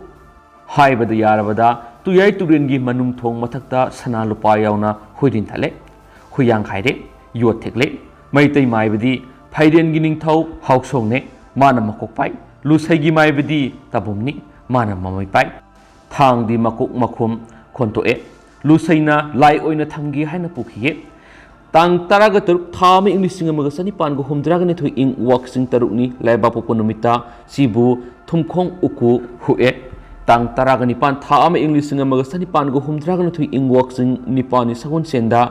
ꯍꯥꯏꯕꯗ ꯌꯥꯔꯕꯗ ꯇꯨꯌꯥꯏ ꯇꯨꯔꯦꯜꯒꯤ ꯃꯅꯨꯡ ꯊꯣꯡ ꯃꯊꯛꯇ ꯁꯅꯥ ꯂꯨꯄꯥ ꯌꯥꯎꯅ ꯍꯨꯏꯔꯤꯟ ꯊꯠꯂꯦ, ꯍꯨꯏꯌꯥꯡ ꯈꯥꯏꯔꯦ, ꯌꯣꯠ ꯊꯦꯛꯂꯦ꯫ ꯃꯩꯇꯩ ꯃꯥꯏꯕꯗꯤ ꯐꯩꯔꯦꯟꯒꯤ ꯅꯤꯡꯊꯧ ꯍꯥꯎꯁꯣꯡꯅꯦ, ꯃꯥꯅ ꯃꯀꯣꯛ ꯄꯥꯏ꯫ ꯂꯨꯁꯩꯒꯤ ꯃꯥꯏꯕꯗꯤ ꯇꯥꯕꯨꯝꯅꯤ, ꯃꯥꯅ ꯃꯃꯩ ꯄꯥꯏ꯫ ꯊꯥꯡꯗꯤ ꯃꯀꯣꯛ ꯃꯈꯨꯝ ꯈꯣꯟꯇꯣꯛꯑꯦ꯫ ꯂꯨꯁꯩꯅ ꯂꯥꯏ ꯑꯣꯏꯅ ꯊꯝꯒꯦ ꯍꯥꯏꯅ ꯄꯨꯈꯤꯌꯦ꯫ ꯇꯥꯡ ꯇꯔꯥꯒ ꯇꯔꯨꯛ ꯊꯥ ꯑꯃ ꯏꯪ ꯂꯤꯁꯤꯡ ꯑꯃꯒ ꯆꯅꯤꯄꯥꯟꯒ ꯍꯨꯝꯗ꯭ꯔꯥꯒ ꯅꯤꯊꯣꯏ ꯏꯪ ꯋꯥꯛꯆꯤꯡ ꯇꯔꯨꯛꯅꯤ, ꯂꯩꯕꯥꯛꯄꯣꯛꯄ ꯅꯨꯃꯤꯠꯇ ꯁꯤꯕꯨ ꯊꯨꯝꯈꯣꯡ ꯎꯀꯨ ꯍꯨꯛꯑꯦ꯫ ꯇꯥꯡ ꯇꯔꯥꯒ ꯅꯤꯄꯥꯟ ꯊꯥ ꯑꯃ ꯏꯪ ꯂꯤꯁꯤꯡ ꯑꯃꯒ ꯆꯅꯤꯄꯥꯟꯒ ꯍꯨꯝꯗ꯭ꯔꯥꯒ ꯅꯤꯊꯣꯏ ꯏꯪ ꯋꯥꯛꯆꯤꯡ ꯅꯤꯄꯥꯜꯅꯤ ꯁꯒꯣꯜꯁꯦꯟꯗ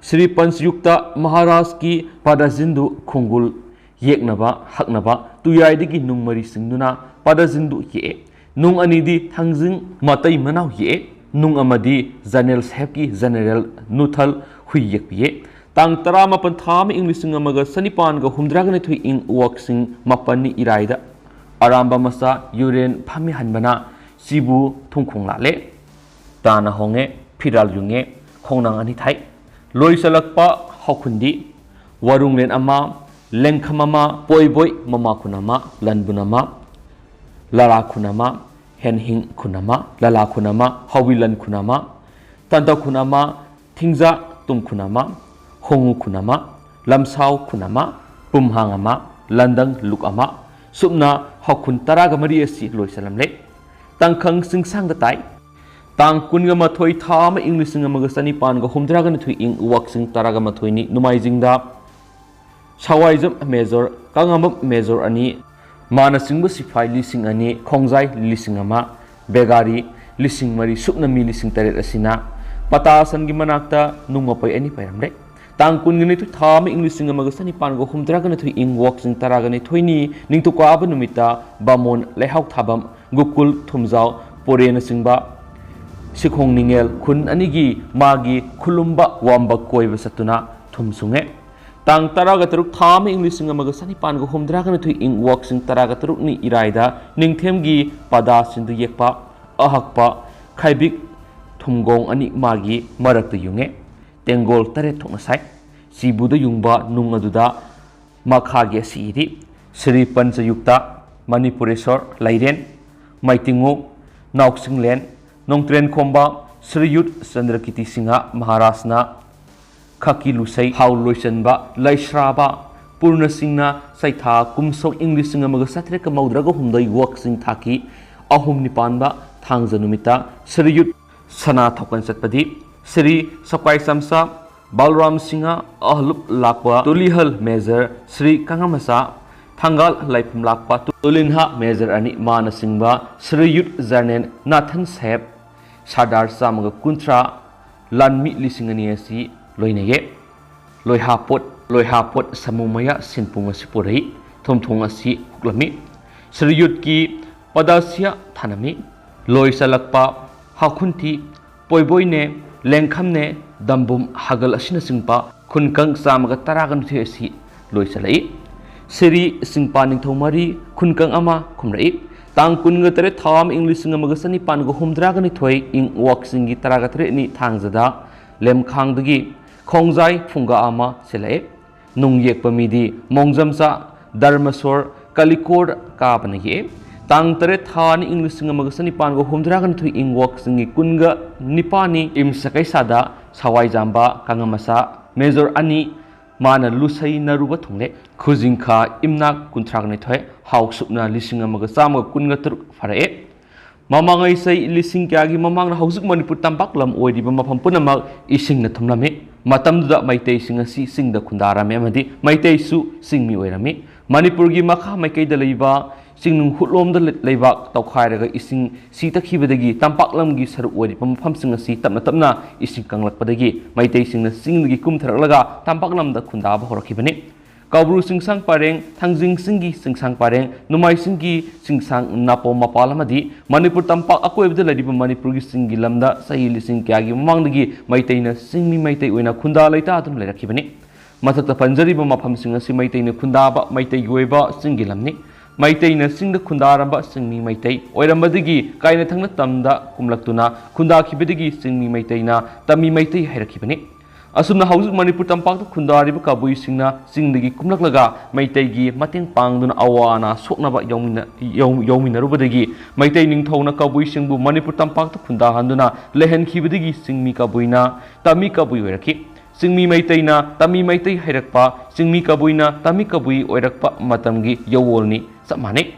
ꯁ꯭ꯔꯤ ꯄꯟꯆꯌꯨꯛꯇ ꯃꯍꯥꯔꯥꯖꯀꯤ ꯄꯥꯗꯥꯖꯤꯟꯗꯨ ꯈꯣꯡꯒꯨꯜ ꯌꯦꯛꯅꯕ ꯍꯛꯅꯕ ꯇꯨꯌꯥꯏꯗꯒꯤ ꯅꯨꯡ ꯃꯔꯤ ꯆꯤꯡꯗꯨꯅ ꯄꯗꯖꯤꯟꯗꯨ ꯌꯦꯛꯑꯦ꯫ ꯅꯨꯡ ꯑꯅꯤꯗꯤ ꯊꯥꯡꯖꯤꯡ ꯃꯇꯩ ꯃꯅꯥꯎ ꯌꯦꯛꯑꯦ꯫ ꯅꯨꯡ ꯑꯃꯗꯤ ꯖꯔꯅꯦꯜ ꯁꯥꯍꯦꯕꯀꯤ ꯖꯦꯅꯦꯔꯦꯜ ꯅꯨꯊꯜ ꯍꯨꯏ ꯌꯦꯛꯄꯤꯌꯦ꯫ ꯇꯥꯡ ꯇꯔꯥꯃꯥꯄꯟ ꯊꯥ ꯑꯃ ꯏꯪ ꯂꯤꯁꯤꯡ ꯑꯃꯒ ꯆꯅꯤꯄꯥꯟꯒ ꯍꯨꯝꯗ꯭ꯔꯥꯒ ꯅꯤꯊꯣꯏ ꯏꯪ ꯋꯥꯛꯆꯤꯡ ꯃꯥꯄꯟꯅꯤ ꯏꯔꯥꯏꯗ ꯑꯔꯥꯝꯕ ꯃꯆꯥ ꯌꯨꯔꯦꯟ ꯐꯝꯃꯤꯍꯟꯕꯅ ꯁꯤꯕꯨ ꯊꯨꯡꯈꯣꯡ ꯂꯥꯠꯂꯦ꯫ ꯇꯥꯅ ꯍꯣꯡꯉꯦ, ꯐꯤꯔꯥꯜ ꯌꯨꯡꯉꯦ, ꯈꯣꯡꯅꯥꯡ ꯑꯅꯤ ꯊꯥꯏ꯫ ꯂꯣꯏꯁꯤꯜꯂꯛꯄ ꯍꯧꯈꯨꯟꯗꯤ ꯋꯥꯔꯨꯡꯂꯦꯟ ꯑꯃ, ꯂꯦꯡꯈꯝ ꯑꯃ, ꯄꯣꯏꯕꯣꯏ ꯃꯃꯥ ꯈꯨꯟ ꯑꯃ, ꯂꯟꯕꯨꯟ ꯑꯃ, ꯂꯂꯥ ꯈꯨꯟ ꯑꯃ, ꯍꯦꯟꯍꯤꯡ ꯈꯨꯟ ꯑꯃ, ꯂꯂꯥ ꯈꯨꯟ ꯑꯃ, ꯍꯥꯎꯕꯤꯂꯟ ꯈꯨꯟ ꯑꯃ, ꯇꯟꯇ ꯈꯨꯟ ꯑꯃ, ꯊꯤꯡꯖꯥ ꯇꯨꯝ ꯈꯨꯟ ꯑꯃ, ꯍꯣꯡꯉꯨ ꯈꯨꯟ ꯑꯃ, ꯂꯝꯁꯥꯎ ꯈꯨꯟ ꯑꯃ, ꯄꯨꯝꯍꯥꯡ ꯑꯃ, ꯂꯟꯗꯪ ꯂꯨꯛ ꯑꯃ, ꯁꯨꯞꯅ ꯍꯧꯈꯨꯟ ꯇꯔꯥꯒ ꯃꯔꯤ ꯑꯁꯤ ꯂꯣꯏꯁꯤꯜꯂꯝꯂꯦ꯫ ꯇꯪꯈꯪ ꯆꯤꯡꯁꯥꯡꯗ ꯇꯥꯏ꯫ ꯇꯥꯡ ꯀꯨꯟꯒ ꯃꯥꯊꯣꯏ ꯊꯥ ꯑꯃ ꯏꯪ ꯂꯤꯁꯤꯡ ꯑꯃꯒ ꯆꯅꯤꯄꯥꯟꯒ ꯍꯨꯝꯗ꯭ꯔꯥꯒ ꯅꯤꯊꯣꯏ ꯏꯪ ꯋꯥꯛꯆꯤꯡ ꯇꯔꯥꯒ ꯃꯥꯊꯣꯏꯅꯤ ꯅꯣꯡꯃꯥꯏꯖꯤꯡꯗ ꯁꯋꯥꯏꯖꯝ ꯃꯦꯖꯣꯔ, ꯀꯪꯉꯥꯝꯕꯝ ꯃꯦꯖꯣꯔ ꯑꯅꯤ, ꯃꯥꯅ ꯆꯤꯡꯕ ꯁꯤꯐꯥꯏ ꯂꯤꯁꯤꯡ ꯑꯅꯤ, ꯈꯣꯡꯖꯥꯏ ꯂꯤꯁꯤꯡ ꯑꯃ, ꯕꯦꯒꯥꯔꯤ ꯂꯤꯁꯤꯡ ꯃꯔꯤ, ꯁꯨꯞꯅ ꯃꯤ ꯂꯤꯁꯤꯡ ꯇꯔꯦꯠ ꯑꯁꯤꯅ ꯄꯇꯥꯁꯟꯒꯤ ꯃꯅꯥꯛꯇ ꯅꯨꯡ ꯃꯄꯩ ꯑꯅꯤ ꯄꯩꯔꯝꯂꯦ꯫ ꯇꯥꯡ ꯀꯨꯟꯒ ꯅꯤꯊꯣꯏ ꯊꯥ ꯑꯃ ꯏꯪ ꯂꯤꯁꯤꯡ ꯑꯃꯒ ꯆꯅꯤꯄꯥꯟꯒ ꯍꯨꯝꯗ꯭ꯔꯥꯒ ꯅꯤꯊꯣꯏ ꯏꯪ ꯋꯥꯛꯆꯤꯡ ꯇꯔꯥꯒ ꯅꯤꯊꯣꯏꯅꯤ ꯅꯤꯡꯊꯧꯀꯥꯕ ꯅꯨꯃꯤꯠꯇ ꯕꯥꯃꯣꯟ ꯂꯩꯍꯥꯎ ꯊꯥꯕꯝ, ꯒꯨꯀꯨꯜ ꯊꯨꯝꯖꯥꯎ ꯄꯣꯔꯦꯅꯆꯤꯡꯕ ꯁꯤꯈꯣꯡ ꯅꯤꯡꯉꯦꯜ ꯈꯨꯟ ꯑꯅꯤꯒꯤ ꯃꯥꯒꯤ ꯈꯨꯂꯨꯝꯕ ꯋꯥꯝꯕ ꯀꯣꯏꯕ ꯆꯠꯇꯨꯅ ꯊꯨꯝ ꯁꯨꯡꯉꯦ꯫ ꯇꯥꯡ ꯇꯔꯥꯒ ꯇꯔꯨꯛ ꯊꯥ ꯑꯃ ꯏꯪ ꯂꯤꯁꯤꯡ ꯑꯃꯒ ꯆꯅꯤꯄꯥꯟꯒ ꯍꯨꯝꯗ꯭ꯔꯥꯒ ꯅꯤꯊꯣꯏ ꯏꯪ ꯋꯥꯛꯆꯤꯡ ꯇꯔꯥꯒ ꯇꯔꯨꯛꯅꯤ ꯏꯔꯥꯏꯗ ꯅꯤꯡꯊꯦꯝꯒꯤ ꯄꯗꯥ ꯆꯤꯟꯗꯨ ꯌꯦꯛꯄ ꯑꯍꯛꯄ ꯈꯥꯏꯕꯤꯛ ꯊꯨꯝꯒꯣꯡ ꯑꯅꯤ ꯃꯥꯒꯤ ꯃꯔꯛꯇ ꯌꯨꯡꯉꯦ꯫ ꯇꯦꯡꯒꯣꯜ ꯇꯔꯦꯠ ꯊꯣꯛꯅ ꯁꯥꯏ꯫ ꯁꯤꯕꯨꯗ ꯌꯨꯡꯕ ꯅꯨꯡ ꯑꯗꯨꯗ ꯃꯈꯥꯒꯤ ꯑꯁꯤ ꯏꯔꯤ: ꯁ꯭ꯔꯤ ꯄꯟꯆꯌꯨꯛꯇ, ꯃꯅꯤꯄꯨꯔꯦꯁꯣꯔ, ꯂꯩꯔꯦꯟ, ꯃꯩꯇꯤꯡꯉꯨ, ꯅꯥꯎꯆꯤꯡꯂꯦꯟ, ꯅꯣꯡꯇ꯭ꯔꯦꯟꯈꯣꯝꯕ, ꯁ꯭ꯔꯤꯌꯨꯠ ꯆꯟꯗ꯭ꯔꯀꯤꯇꯤ ꯁꯤꯡꯍ ꯃꯍꯥꯔꯥꯖꯅ ꯈꯛꯀꯤ ꯂꯨꯁꯩ ꯍꯥꯎ ꯂꯣꯏꯆꯟꯕ ꯂꯩꯁ꯭ꯔꯥꯕ ꯄꯨꯔꯅꯁꯤꯡꯅ ꯆꯩꯊꯥ ꯀꯨꯝꯁꯣꯛ ꯏꯪ ꯂꯤꯁꯤꯡ ꯑꯃꯒ ꯆꯥꯇ꯭ꯔꯦꯠꯀ ꯃꯧꯗ꯭ꯔꯥꯒ ꯍꯨꯝꯗꯣꯏ ꯋꯥꯛꯆꯤꯡ ꯊꯥꯀꯤ ꯑꯍꯨꯝꯅꯤ ꯄꯥꯟꯕ ꯊꯥꯡꯖ ꯅꯨꯃꯤꯠꯇ ꯁ꯭ꯔꯤꯌꯨꯠ ꯁꯅꯥ ꯊꯣꯛꯀꯟ ꯆꯠꯄꯗꯤ ꯁ꯭ꯔꯤ ꯁꯀ꯭ꯋꯥꯏ ꯆꯝꯆꯥ ꯕꯜꯔꯥꯝ ꯁꯤꯡꯍ, ꯑꯍꯂꯨꯞ ꯂꯥꯛꯄ ꯇꯨꯂꯤꯍꯜ ꯃꯦꯖꯔ ꯁ꯭ꯔꯤ ꯀꯪꯉꯥꯃꯆꯥ, ꯊꯪꯒꯥꯜ ꯂꯥꯏꯐꯝ ꯂꯥꯛꯄ ꯇꯨꯂꯤꯟꯍ ꯃꯦꯖꯔ ꯑꯅꯤ ꯃꯥꯅꯆꯤꯡꯕ ꯁ꯭ꯔꯤꯌꯨꯠ ꯖꯔꯅꯦꯜ ꯅꯥꯊꯟ ꯁꯥꯍꯦꯕ, ꯁꯔꯗꯥꯔ ꯆꯥꯝꯃꯒ ꯀꯨꯟꯊ꯭ꯔꯥ, ꯂꯥꯟꯃꯤ ꯂꯤꯁꯤꯡ ꯑꯅꯤ ꯑꯁꯤ ꯂꯣꯏꯅꯩꯌꯦ꯫ ꯂꯣꯏꯍꯥꯄꯣꯠ, ꯂꯣꯏꯍꯥꯄꯣꯠ ꯁꯃꯨ ꯃꯌꯥ ꯁꯤꯟꯄꯨꯡ ꯑꯁꯤ ꯄꯨꯔꯛꯏ꯫ ꯊꯨꯝꯊꯣꯡ ꯑꯁꯤ ꯍꯨꯛꯂꯝꯃꯤ꯫ ꯁꯤꯔꯤꯌꯨꯠꯀꯤ ꯄꯗꯥꯁꯤꯌꯥ ꯊꯥꯅꯝꯃꯤ꯫ ꯂꯣꯏꯁꯤꯜꯂꯛꯄ ꯍꯥꯈꯨꯟꯊꯤ, ꯄꯣꯏꯕꯣꯏꯅꯦ, ꯂꯦꯡꯈꯝꯅꯦ, ꯗꯝꯕꯨꯝ, ꯍꯥꯒꯜ ꯑꯁꯤꯅꯆꯤꯡꯕ ꯈꯨꯟꯀꯪ ꯆꯥꯝꯃꯒ ꯇꯔꯥꯒ ꯅꯤꯊꯣꯏ ꯑꯁꯤ ꯂꯣꯏꯁꯤꯜꯂꯛꯏ꯫ ꯁꯤꯔꯤ ꯁꯤꯡꯄꯥ ꯅꯤꯡꯊꯧ ꯃꯔꯤ ꯈꯨꯟꯀꯪ ꯑꯃ ꯈꯨꯝꯔꯛꯏ꯫ ꯇꯥꯡ ꯀꯨꯟꯒ ꯇꯔꯦꯠ ꯊꯥ ꯑꯃ ꯏꯪ ꯂꯤꯁꯤꯡ ꯑꯃꯒ ꯆꯅꯤꯄꯥꯟꯒ ꯍꯨꯝꯗ꯭ꯔꯥꯒ ꯅꯤꯊꯣꯏ ꯏꯪ ꯋꯥꯛ ꯆꯤꯡꯒꯤ ꯇꯔꯥꯒ ꯇꯔꯦꯠꯅꯤ ꯊꯥꯡꯖꯗ ꯂꯦꯝꯈꯥꯡꯗꯒꯤ ꯈꯣꯡꯖꯥꯏ ꯐꯨꯡꯒꯥ ꯑꯃ ꯁꯤꯜꯂꯛꯏ꯫ ꯅꯨꯡ ꯌꯦꯛꯄ ꯃꯤꯗꯤ ꯃꯣꯡꯖꯝꯆꯥ ꯙꯔꯃꯁꯣꯔ ꯀꯂꯤꯀꯣꯔ ꯀꯥꯕꯅ ꯌꯦꯛꯏ꯫ ꯇꯥꯡ ꯇꯔꯦꯠ ꯊꯥ ꯑꯅꯤ ꯏꯪ ꯂꯤꯁꯤꯡ ꯑꯃꯒ ꯆꯅꯤꯄꯥꯟꯒ ꯍꯨꯝꯗ꯭ꯔꯥꯒ ꯅꯤꯊꯣꯏ ꯏꯪ ꯋꯥꯛ ꯆꯤꯡꯒꯤ ꯀꯨꯟꯒ ꯅꯤꯄꯥꯟꯅꯤ ꯏꯝꯁ ꯀꯩꯁꯥꯗ ꯁꯋꯥꯏꯖꯥꯝꯕ ꯀꯪꯉꯃꯁꯥ ꯃꯦꯖꯣꯔ ꯑꯅꯤ ꯃꯥꯅ ꯂꯨꯁꯩꯅꯔꯨꯕ ꯊꯨꯡꯂꯦ꯫ ꯈꯨꯖꯤꯡꯈꯥ ꯏꯝꯅꯥꯛ ꯀꯨꯟꯊ꯭ꯔꯥꯒ ꯅꯤꯊꯣꯏ ꯍꯥꯎꯁꯨꯞꯅ ꯂꯤꯁꯤꯡ ꯑꯃꯒ ꯆꯥꯝꯃꯒ ꯀꯨꯟꯒ ꯇꯔꯨꯛ ꯐꯥꯔꯛꯑꯦ꯫ ꯃꯃꯥꯡꯉꯩ ꯆꯍꯤ ꯂꯤꯁꯤꯡ ꯀꯌꯥꯒꯤ ꯃꯃꯥꯡꯗ ꯍꯧꯖꯤꯛ ꯃꯅꯤꯄꯨꯔ ꯇꯝꯄꯥꯛ ꯂꯝ ꯑꯣꯏꯔꯤꯕ ꯃꯐꯝ ꯄꯨꯝꯅꯃꯛ ꯏꯁꯤꯡꯅ ꯊꯨꯝꯂꯝꯃꯤ꯫ ꯃꯇꯝꯗꯨꯗ ꯃꯩꯇꯩꯁꯤꯡ ꯑꯁꯤ ꯆꯤꯡꯗ ꯈꯨꯟꯗꯥꯔꯝꯃꯤ ꯑꯃꯗꯤ ꯃꯩꯇꯩꯁꯨ ꯆꯤꯡꯃꯤ ꯑꯣꯏꯔꯝꯃꯤ꯫ ꯃꯅꯤꯄꯨꯔꯒꯤ ꯃꯈꯥ ꯃꯥꯏꯀꯩꯗ ꯂꯩꯕ ꯆꯤꯡꯅꯨꯡ ꯍꯨꯠꯂꯣꯝꯗ ꯂꯩ-, ꯂꯩꯕꯥꯛ ꯇꯧꯈꯥꯏꯔꯒ ꯏꯁꯤꯡ ꯁꯤꯇꯈꯤꯕꯗꯒꯤ ꯇꯝꯄꯥꯛ ꯂꯝꯒꯤ ꯁꯔꯨꯛ ꯑꯣꯏꯔꯤꯕ ꯃꯐꯝꯁꯤꯡ ꯑꯁꯤ ꯇꯞꯅ ꯇꯞꯅ ꯏꯁꯤꯡ ꯀꯪꯂꯛꯄꯗꯒꯤ ꯃꯩꯇꯩꯁꯤꯡꯅ ꯆꯤꯡꯗꯒꯤ ꯀꯨꯝꯊꯔꯛꯂꯒ ꯇꯝꯄꯥꯛ ꯂꯝꯗ ꯈꯨꯟꯗꯥꯕ ꯍꯧꯔꯛꯈꯤꯕꯅꯤ꯫ ꯀꯧꯕ꯭ꯔꯨ ꯆꯤꯡꯁꯥꯡ ꯄꯔꯦꯡ, ꯊꯥꯡꯖꯤꯡ ꯆꯤꯡꯒꯤ ꯆꯤꯡꯁꯥꯡ ꯄꯔꯦꯡ, ꯅꯣꯡꯃꯥꯏ ꯆꯤꯡꯒꯤ ꯆꯤꯡꯁꯥꯡ ꯅꯥꯄꯣꯝ ꯃꯄꯥꯜ ꯑꯃꯗꯤ ꯃꯅꯤꯄꯨꯔ ꯇꯝꯄꯥꯛ ꯑꯀꯣꯏꯕꯗ ꯂꯩꯔꯤꯕ ꯃꯅꯤꯄꯨꯔꯒꯤ ꯆꯤꯡꯒꯤ ꯂꯝꯗ ꯆꯍꯤ ꯂꯤꯁꯤꯡ ꯀꯌꯥꯒꯤ ꯃꯃꯥꯡꯗꯒꯤ ꯃꯩꯇꯩꯅ ꯆꯤꯡꯃꯤ ꯃꯩꯇꯩ ꯑꯣꯏꯅ ꯈꯨꯟꯗꯥ ꯂꯩꯇꯥꯗꯨꯅ ꯂꯩꯔꯛꯈꯤꯕꯅꯤ꯫ ꯃꯊꯛꯇ ꯄꯟꯖꯔꯤꯕ ꯃꯐꯝꯁꯤꯡ ꯑꯁꯤ ꯃꯩꯇꯩꯅ ꯈꯨꯟꯗꯥꯕ, ꯃꯩꯇꯩꯒꯤ ꯑꯣꯏꯕ ꯆꯤꯡꯒꯤ ꯂꯝꯅꯤ꯫ ꯃꯩꯇꯩꯅ ꯆꯤꯡꯗ ꯈꯨꯟꯗꯥꯔꯝꯕ ꯆꯤꯡꯃꯤ ꯃꯩꯇꯩ ꯑꯣꯏꯔꯝꯕꯗꯒꯤ ꯀꯥꯏꯅꯊꯪꯅ ꯇꯝꯗ ꯀꯨꯝꯂꯛꯇꯨꯅ ꯈꯨꯟꯗꯥꯈꯤꯕꯗꯒꯤ ꯆꯤꯡꯃꯤ ꯃꯩꯇꯩꯅ ꯇꯝꯃꯤ ꯃꯩꯇꯩ ꯍꯥꯏꯔꯛꯈꯤꯕꯅꯤ꯫ ꯑꯁꯨꯝꯅ ꯍꯧꯖꯤꯛ ꯃꯅꯤꯄꯨꯔ ꯇꯝꯄꯥꯛꯇ ꯈꯨꯟꯗꯥꯔꯤꯕ ꯀꯕꯨꯏꯁꯤꯡꯅ ꯆꯤꯡꯗꯒꯤ ꯀꯨꯝꯂꯛꯂꯒ ꯃꯩꯇꯩꯒꯤ ꯃꯇꯦꯡ ꯄꯥꯡꯗꯨꯅ ꯑꯋꯥ ꯑꯅꯥ ꯁꯣꯛꯅꯕ ꯌꯥꯎꯃꯤꯟꯅ-, ꯌꯥꯎ-, ꯌꯥꯎꯃꯤꯟꯅꯔꯨꯕꯗꯒꯤ ꯃꯩꯇꯩ ꯅꯤꯡꯊꯧꯅ ꯀꯕꯨꯏꯁꯤꯡꯕꯨ ꯃꯅꯤꯄꯨꯔ ꯇꯝꯄꯥꯛꯇ ꯈꯨꯟꯗꯥꯍꯟꯗꯨꯅ ꯂꯩꯍꯟꯈꯤꯕꯗꯒꯤ ꯆꯤꯡꯃꯤ ꯀꯕꯨꯏꯅ ꯇꯝꯃꯤ ꯀꯕꯨꯏ ꯑꯣꯏꯔꯛꯈꯤ꯫ ꯆꯤꯡꯃꯤ ꯃꯩꯇꯩꯅ ꯇꯝꯃꯤ ꯃꯩꯇꯩ ꯍꯥꯏꯔꯛꯄ, ꯆꯤꯡꯃꯤ ꯀꯕꯨꯏꯅ ꯇꯝꯃꯤ ꯀꯕꯨꯏ ꯑꯣꯏꯔꯛꯄ ꯃꯇꯝꯒꯤ ꯌꯑꯣꯜꯅꯤ ꯆꯞ ꯃꯥꯟꯅꯩ꯫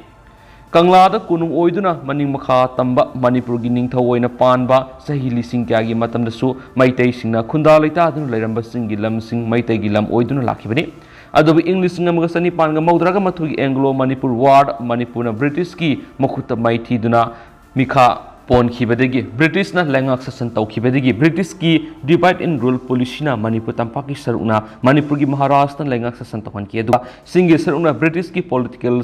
ꯀꯪꯂꯥꯗ ꯀꯣꯅꯨꯡ ꯑꯣꯏꯗꯨꯅ ꯃꯅꯤꯡ ꯃꯈꯥ ꯇꯝꯕ ꯃꯅꯤꯄꯨꯔꯒꯤ ꯅꯤꯡꯊꯧ ꯑꯣꯏꯅ ꯄꯥꯟꯕ ꯆꯍꯤ ꯂꯤꯁꯤꯡ ꯀꯌꯥꯒꯤ ꯃꯇꯝꯗꯁꯨ ꯃꯩꯇꯩꯁꯤꯡꯅ ꯈꯨꯟꯗꯥ ꯂꯩꯇꯥꯗꯨꯅ ꯂꯩꯔꯝꯕ ꯆꯤꯡꯒꯤ ꯂꯝꯁꯤꯡ ꯃꯩꯇꯩꯒꯤ ꯂꯝ ꯑꯣꯏꯗꯨꯅ ꯂꯥꯛꯈꯤꯕꯅꯤ꯫ ꯑꯗꯨꯕꯨ ꯏꯪ ꯂꯤꯁꯤꯡ ꯑꯃꯒ ꯆꯅꯤꯄꯥꯟꯒ ꯃꯧꯗ꯭ꯔꯥꯒ ꯃꯥꯊꯣꯏꯒꯤ ꯑꯦꯡꯒ꯭ꯂꯣ ꯃꯅꯤꯄꯨꯔ ꯋꯥꯔ ꯃꯅꯤꯄꯨꯔꯅ ꯕ꯭ꯔꯤꯇꯤꯁꯀꯤ ꯃꯈꯨꯠꯇ ꯃꯥꯏꯊꯤꯗꯨꯅ ꯃꯤꯈꯥ ꯄꯣꯟꯈꯤꯕꯗꯒꯤ, ꯕ꯭ꯔꯤꯇꯤꯁꯅ ꯂꯩꯉꯥꯛ ꯁꯥꯁꯟ ꯇꯧꯈꯤꯕꯗꯒꯤ, ꯕ꯭ꯔꯤꯇꯤꯁꯀꯤ divide and rule policyꯅ ꯃꯅꯤꯄꯨꯔ ꯇꯝꯄꯥꯛꯀꯤ ꯁꯔꯨꯛꯅ ꯃꯅꯤꯄꯨꯔꯒꯤ ꯃꯍꯥꯔꯥꯖꯅ ꯂꯩꯉꯥꯛ ꯁꯥꯁꯟ ꯇꯧꯍꯟꯈꯤ, ꯑꯗꯨꯒ ꯆꯤꯡꯒꯤ ꯁꯔꯨꯛꯅ ꯕ꯭ꯔꯤꯇꯤꯁꯀꯤ political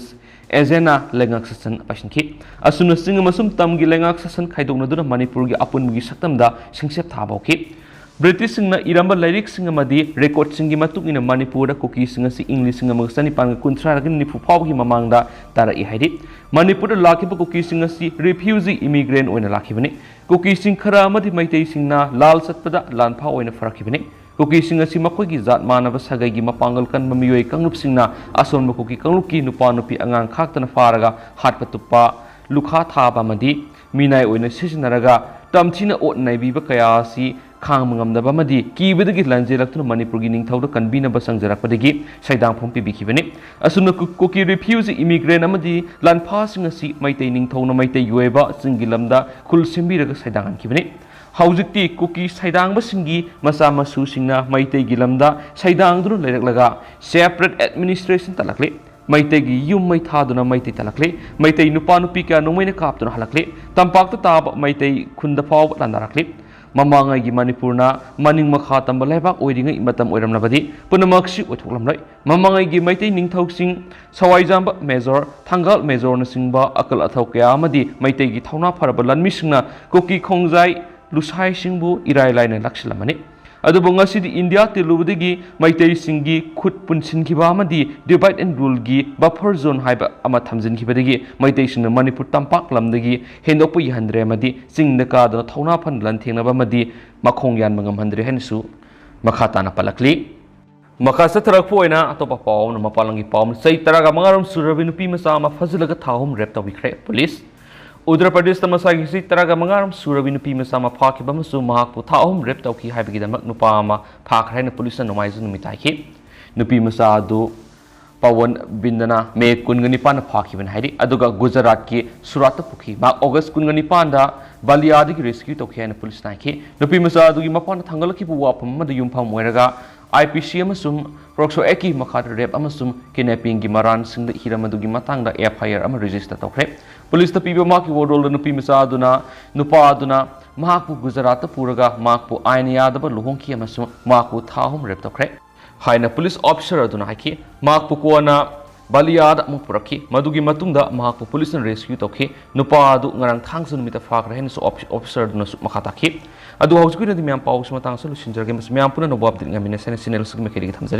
agentꯅ ꯂꯩꯉꯥꯛ ꯁꯥꯁꯟ ꯄꯥꯏꯁꯤꯟꯈꯤ꯫ ꯑꯁꯨꯝꯅ ꯆꯤꯡ ꯑꯃꯁꯨꯡ ꯇꯝꯒꯤ ꯂꯩꯉꯥꯛ ꯁꯥꯁꯟ ꯈꯥꯏꯗꯣꯛꯅꯗꯨꯅ ꯃꯅꯤꯄꯨꯔꯒꯤ ꯑꯄꯨꯟꯕꯒꯤ ꯁꯛꯇꯝꯗ ꯁꯤꯡꯁꯦꯞ ꯊꯥꯕ ꯍꯧꯈꯤ꯫ ꯕ꯭ꯔꯤꯇꯤꯁꯁꯤꯡꯅ ꯏꯔꯝꯕ ꯂꯥꯏꯔꯤꯛꯁꯤꯡ ꯑꯃꯗꯤ recordꯁꯤꯡꯒꯤ ꯃꯇꯨꯡ ꯏꯟꯅ ꯃꯅꯤꯄꯨꯔꯗ ꯀꯨꯀꯤꯁꯤꯡ ꯑꯁꯤ ꯏꯪ ꯂꯤꯁꯤꯡ ꯑꯃꯒ ꯆꯅꯤꯄꯥꯟꯒ ꯀꯨꯟꯊ꯭ꯔꯥꯗꯒꯤ ꯅꯤꯐꯨ ꯐꯥꯎꯕꯒꯤ ꯃꯃꯥꯡꯗ ꯇꯥꯔꯛꯏ ꯍꯥꯏꯔꯤ꯫ ꯃꯅꯤꯄꯨꯔꯗ ꯂꯥꯛꯈꯤꯕ ꯀꯨꯀꯤꯁꯤꯡ ꯑꯁꯤ refugee immigrant ꯑꯣꯏꯅ ꯂꯥꯛꯈꯤꯕꯅꯤ꯫ ꯀꯨꯀꯤꯁꯤꯡ ꯈꯔ ꯑꯃꯗꯤ ꯃꯩꯇꯩꯁꯤꯡꯅ ꯂꯥꯜ ꯆꯠꯄꯗ ꯂꯥꯟꯐꯥ ꯑꯣꯏꯅ ꯐꯥꯔꯛꯈꯤꯕꯅꯤ꯫ ꯀꯨꯀꯤꯁꯤꯡ ꯑꯁꯤ ꯃꯈꯣꯏꯒꯤ ꯖꯥꯠ ꯃꯥꯟꯅꯕ ꯁꯥꯒꯩꯒꯤ ꯃꯄꯥꯡꯒꯜ ꯀꯟꯕ ꯃꯤꯑꯣꯏ ꯀꯥꯡꯂꯨꯞꯁꯤꯡꯅ ꯑꯁꯣꯟꯕ ꯀꯨꯀꯤ ꯀꯥꯡꯂꯨꯞꯀꯤ ꯅꯨꯄꯥ ꯅꯨꯄꯤ ꯑꯉꯥꯡ ꯈꯥꯛꯇꯅ ꯐꯥꯔꯒ ꯍꯥꯠꯄ ꯇꯨꯞꯄ, ꯂꯨꯈꯥ ꯊꯥꯕ ꯑꯃꯗꯤ ꯃꯤꯅꯥꯏ ꯑꯣꯏꯅ ꯁꯤꯖꯤꯟꯅꯔꯒ ꯇꯝꯊꯤꯅ ꯑꯣꯠ ꯅꯩꯕꯤꯕ ꯀꯌꯥ ꯑꯁꯤ ꯈꯥꯡꯕ ꯉꯝꯗꯕ ꯑꯃꯗꯤ ꯀꯤꯕꯗꯒꯤ ꯂꯥꯟꯖꯦꯜꯂꯛꯇꯨꯅ ꯃꯅꯤꯄꯨꯔꯒꯤ ꯅꯤꯡꯊꯧꯗ ꯀꯟꯕꯤꯅꯕ ꯆꯪꯖꯔꯛꯄꯗꯒꯤ ꯁꯩꯗꯥꯡꯐꯝ ꯄꯤꯕꯤꯈꯤꯕꯅꯤ꯫ ꯑꯁꯨꯝꯅ ꯀꯨ-, ꯀꯨꯀꯤ refugee immigrant ꯑꯃꯗꯤ ꯂꯥꯟꯐꯥꯁꯤꯡ ꯑꯁꯤ ꯃꯩꯇꯩ ꯅꯤꯡꯊꯧꯅ ꯃꯩꯇꯩꯒꯤ ꯑꯣꯏꯕ ꯆꯤꯡꯒꯤ ꯂꯝꯗ ꯈꯨꯜ ꯁꯦꯝꯕꯤꯔꯒ ꯁꯩꯗꯥꯡꯍꯟꯈꯤꯕꯅꯤ꯫ ꯍꯧꯖꯤꯛꯇꯤ ꯀꯨꯀꯤ ꯁꯩꯗꯥꯡꯕꯁꯤꯡꯒꯤ ꯃꯆꯥ ꯃꯁꯨꯁꯤꯡꯅ ꯃꯩꯇꯩꯒꯤ ꯂꯝꯗ ꯁꯩꯗꯥꯡꯗꯨꯅ ꯂꯩꯔꯛꯂꯒ separate administration ꯇꯥꯂꯛꯂꯤ꯫ ꯃꯩꯇꯩꯒꯤ ꯌꯨꯝ ꯃꯩ ꯊꯥꯗꯨꯅ ꯃꯩꯇꯩ ꯇꯥꯂꯛꯂꯤ꯫ ꯃꯩꯇꯩ ꯅꯨꯄꯥ ꯅꯨꯄꯤ ꯀꯌꯥ ꯅꯣꯡꯃꯩꯅ ꯀꯥꯞꯇꯨꯅ ꯍꯜꯂꯛꯂꯤ꯫ ꯇꯝꯄꯥꯛꯇ ꯇꯥꯕ ꯃꯩꯇꯩ ꯈꯨꯟꯗ ꯐꯥꯎꯕ ꯂꯥꯟꯗꯥꯔꯛꯂꯤ꯫ ꯃꯃꯥꯡꯉꯩꯒꯤ ꯃꯅꯤꯄꯨꯔꯅ ꯃꯅꯤꯡ ꯃꯈꯥ ꯇꯝꯕ ꯂꯩꯕꯥꯛ ꯑꯣꯏꯔꯤꯉꯩ ꯃꯇꯝ ꯑꯣꯏꯔꯝꯂꯕꯗꯤ ꯄꯨꯝꯅꯃꯛꯁꯤ ꯑꯣꯏꯊꯣꯛꯂꯝꯂꯣꯏ꯫ ꯃꯃꯥꯡꯉꯩꯒꯤ ꯃꯩꯇꯩ ꯅꯤꯡꯊꯧꯁꯤꯡ ꯁꯋꯥꯏꯖꯥꯝꯕ ꯃꯦꯖꯣꯔ, ꯊꯪꯒꯥꯜ ꯃꯦꯖꯣꯔꯅꯆꯤꯡꯕ ꯑꯀꯜ ꯑꯊꯧ ꯀꯌꯥ ꯑꯃꯗꯤ ꯃꯩꯇꯩꯒꯤ ꯊꯧꯅꯥ ꯐꯔꯕ ꯂꯥꯟꯃꯤꯁꯤꯡꯅ ꯀꯨꯀꯤ ꯈꯣꯡꯖꯥꯏ ꯂꯨꯁꯥꯏꯁꯤꯡꯕꯨ ꯏꯔꯥꯏ ꯂꯥꯏꯅ ꯂꯥꯛꯁꯤꯜꯂꯝꯃꯅꯤ꯫ ꯑꯗꯨꯕꯨ ꯉꯁꯤꯗꯤ ꯏꯟꯗꯤꯌꯥ ꯇꯤꯜꯂꯨꯕꯗꯒꯤ ꯃꯩꯇꯩꯁꯤꯡꯒꯤ ꯈꯨꯠ ꯄꯨꯟꯁꯤꯟꯈꯤꯕ ꯑꯃꯗꯤ divide and ruleꯒꯤ buffer zone ꯍꯥꯏꯕ ꯑꯃ ꯊꯝꯖꯤꯟꯈꯤꯕꯗꯒꯤ ꯃꯩꯇꯩꯁꯤꯡꯅ ꯃꯅꯤꯄꯨꯔ ꯇꯝꯄꯥꯛ ꯂꯝꯗꯒꯤ ꯍꯦꯟꯗꯣꯛꯄ ꯌꯥꯍꯟꯗ꯭ꯔꯦ ꯑꯃꯗꯤ ꯆꯤꯡꯗ ꯀꯥꯗꯨꯅ ꯊꯧꯅꯥ ꯐꯅ ꯂꯥꯟꯊꯦꯡꯅꯕ ꯑꯃꯗꯤ ꯃꯈꯣꯡ ꯌꯥꯟꯕ ꯉꯝꯍꯟꯗ꯭ꯔꯦ ꯍꯥꯏꯅꯁꯨ ꯃꯈꯥ ꯇꯥꯅ ꯄꯜꯂꯛꯂꯤ꯫ ꯃꯈꯥ ꯆꯠꯊꯔꯛꯄ ꯑꯣꯏꯅ ꯑꯇꯣꯞꯄ ꯄꯥꯎ ꯑꯃꯅ, ꯃꯄꯥꯟ ꯂꯝꯒꯤ ꯄꯥꯎ ꯑꯃꯅ, ꯆꯍꯤ ꯇꯔꯥꯒ ꯃꯉꯥꯔꯣꯝ ꯁꯨꯔꯕꯤ ꯅꯨꯄꯤ ꯃꯆꯥ ꯑꯃ ꯐꯥꯖꯤꯜꯂꯒ ꯊꯥ ꯑꯍꯨꯝ rape ꯇꯧꯕꯤꯈ꯭ꯔꯦ ꯄꯨꯂꯤꯁ꯫ ꯎꯠꯇꯔ ꯄ꯭ꯔꯗꯦꯁꯇ ꯃꯁꯥꯒꯤ ꯆꯍꯤ ꯇꯔꯥꯒ ꯃꯉꯥꯔꯣꯝ ꯁꯨꯔꯕꯤ ꯅꯨꯄꯤ ꯃꯆꯥ ꯑꯃ ꯐꯥꯈꯤꯕ ꯑꯃꯁꯨꯡ ꯃꯍꯥꯛꯄꯨ ꯊꯥ ꯑꯍꯨꯝ rape ꯇꯧꯈꯤ ꯍꯥꯏꯕꯒꯤꯗꯃꯛ ꯅꯨꯄꯥ ꯑꯃ ꯐꯥꯈ꯭ꯔꯦ ꯍꯥꯏꯅ ꯄꯨꯂꯤꯁꯅ ꯅꯣꯡꯃꯥꯏꯖꯤꯡ ꯅꯨꯃꯤꯠ ꯍꯥꯏꯈꯤ꯫ ꯅꯨꯄꯤ ꯃꯆꯥ ꯑꯗꯨ ꯄꯋꯟ ꯕꯤꯟꯗꯅ ꯃꯦ ꯀꯨꯟꯒ ꯅꯤꯄꯥꯟꯗ ꯐꯥꯈꯤꯕꯅꯤ ꯍꯥꯏꯔꯤ, ꯑꯗꯨꯒ ꯒꯨꯖꯔꯥꯠꯀꯤ ꯁꯨꯔꯥꯠꯇ ꯄꯨꯈꯤ꯫ ꯃꯍꯥꯛ ꯑꯣꯒꯁ ꯀꯨꯟꯒ ꯅꯤꯄꯥꯟꯗ ꯕꯥꯂꯤꯌꯥꯗꯒꯤ rescue ꯇꯧꯈꯤ ꯍꯥꯏꯅ ꯄꯨꯂꯤꯁꯅ ꯍꯥꯏꯈꯤ꯫ ꯅꯨꯄꯤ ꯃꯆꯥ ꯑꯗꯨꯒꯤ ꯃꯄꯥꯅ ꯊꯥꯡꯒꯠꯂꯛꯈꯤꯕ ꯋꯥꯐꯝ ꯑꯃꯗ ꯌꯨꯝꯐꯝ ꯑꯣꯏꯔꯒ ꯑꯥꯏ ꯄꯤ ꯁꯤ ꯑꯃꯁꯨꯡ ꯄꯣꯛꯁꯣ ꯑꯦꯛꯀꯤ ꯃꯈꯥꯗ ꯔꯦꯞ ꯑꯃꯁꯨꯡ ꯀꯤꯗꯅꯦꯄꯤꯡꯒꯤ ꯃꯔꯥꯟꯁꯤꯡꯗ ꯏꯔꯝ ꯑꯗꯨꯒꯤ ꯃꯇꯥꯡꯗ ꯑꯦꯐ ꯑꯥꯏ ꯑꯥꯔ ꯑꯃ ꯔꯦꯖꯤꯁꯇꯔ ꯇꯧꯈ꯭ꯔꯦ꯫ ꯄꯨꯂꯤꯁꯇ ꯄꯤꯕ ꯃꯍꯥꯛꯀꯤ ꯋꯥꯔꯣꯜꯗ ꯅꯨꯄꯤ ꯃꯆꯥ ꯑꯗꯨꯅ ꯅꯨꯄꯥ ꯑꯗꯨꯅ ꯃꯍꯥꯛꯄꯨ ꯒꯨꯖꯔꯥꯠꯇ ꯄꯨꯔꯒ ꯃꯍꯥꯛꯄꯨ ꯑꯥꯏꯟ ꯌꯥꯗꯕ ꯂꯨꯍꯣꯡꯈꯤ ꯑꯃꯁꯨꯡ ꯃꯍꯥꯛꯄꯨ ꯊꯥ ꯑꯍꯨꯝ ꯔꯦꯞ ꯇꯧꯈ꯭ꯔꯦ ꯍꯥꯏꯅ ꯄꯨꯂꯤꯁ ꯑꯣꯐꯤꯁꯔ ꯑꯗꯨꯅ ꯍꯥꯏꯈꯤ꯫ ꯃꯍꯥꯛꯄꯨ ꯀꯣꯟꯅ ꯕꯥꯂꯤꯌꯥꯗ ꯑꯃꯨꯛ ꯄꯨꯔꯛꯈꯤ꯫ ꯃꯗꯨꯒꯤ ꯃꯇꯨꯡꯗ ꯃꯍꯥꯛꯄꯨ ꯄꯨꯂꯤꯁꯅ ꯔꯦꯁꯀ꯭ꯌꯨ ꯇꯧꯈꯤ꯫ ꯅꯨꯄꯥ ꯑꯗꯨ ꯉꯔꯥꯡ ꯊꯥꯡꯖ ꯅꯨꯃꯤꯠꯇ ꯐꯥꯈ꯭ꯔꯦ ꯍꯥꯏꯅꯁꯨ ꯑꯣꯐꯤ-, ꯑꯣꯐꯤꯁꯔ ꯑꯗꯨꯅꯁꯨ ꯃꯈꯥ ꯇꯥꯈꯤ꯫ ꯑꯗꯨ ꯍꯧꯖꯤꯛꯀꯤ ꯑꯣꯏꯅꯗꯤ ꯃꯌꯥꯝ ꯄꯥꯎꯁꯤ ꯃꯇꯥꯡ ꯑꯁꯤꯗ ꯂꯣꯏꯁꯤꯟꯖꯔꯒꯦ꯫ ꯃꯁꯤ ꯃꯌꯥꯝ ꯄꯨꯟꯅ ꯅꯣꯕꯥꯞ ꯗꯤꯠ ꯉꯝꯃꯤꯟꯅꯁꯦꯅ ꯆꯦꯅꯦꯜ ꯑꯁꯤꯒꯤ ꯃꯥꯏꯀꯩꯗꯒꯤ ꯊꯝꯖꯔꯤ꯫